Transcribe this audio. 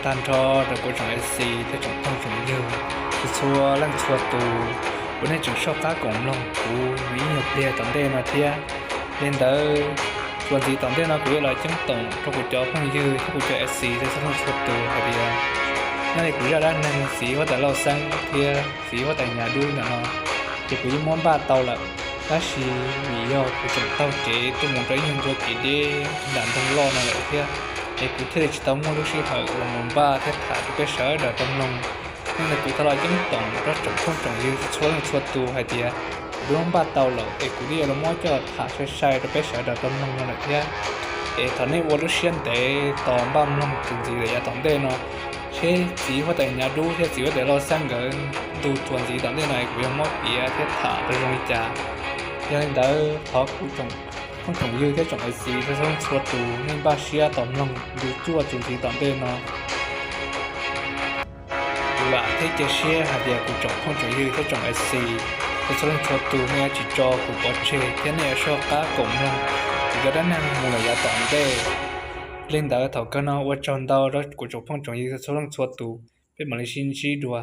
Tag nrho rau kuv tsoom A C thiab tsoom phooj tsoom ywg txhua leej txhua tus uas nej tseem soj qab koom mloog kuv ib nyuag pliag tom ntej no thiab. Li ntawd, txuas ntxiv tom ntej no kuv yuav los ceeb toom rau kuv cov phooj ywg thiab kuv cov A C thiab txhua leej txhua tus hais tias nyob li kuv zaj dab neeg txiv huab tais Lauj Xeeb thiab txiv huab tais Nyav Dub ntawm no ces kuv yeej muab npaj tau lawm, tab sis vim yog kuv tseem taug kev tuaj mus rau ib nyuag ncua kev deb nram ntoo loj no lawm thiab, es kuv thiaj li tsis tau muaj lub sij hawm los mus npaj thiab tham rau peb sawv daws tau mloog. Yog li ntawd kuv thov los ceeb toom rau tsoom phooj tsoom ywg txhua leej txhua tus hais tias kuv twb muab npaj tau lawm es kuv twb yuav los muab coj tham sai sai rau peb sawv daws tau mloog no lawm thiab. Es thov nej ua lub siab ntev tos npaj mloog txuas ntxiv lawm yav tom ntej no, seb txiv huab tais Nyav Dub thiab txiv huab tais Lauj Xeeb nkawd ntu txuas ntxiv tom ntej no es kuv yuav muab piav thiab tham tau zoo li cas. Yog li ntawd thov kuv tsoom phooj tsoom ywg thiab tsoom A C thiab txhua leej txhua tus nej npaj siab tos mloog ntu cuaj txuas ntxiv tom ntej no. Kuv vam thiab cia siab hais tias kuv tsoom phooj tsoom ywg thiab tsoom A C thiab txhua leej txhua tus nej yuav tsis tso kuv pov tseg thiab nej yuav soj qab koom mloog kuv cov dab neeg mus lawm yav tom ntej. Li ntawd thaum kawg no ua tsaug ntau rau kuv tsoom phooj tsoom ywg thiab txhua leej txhua tus, peb mam li sib ntsib dua.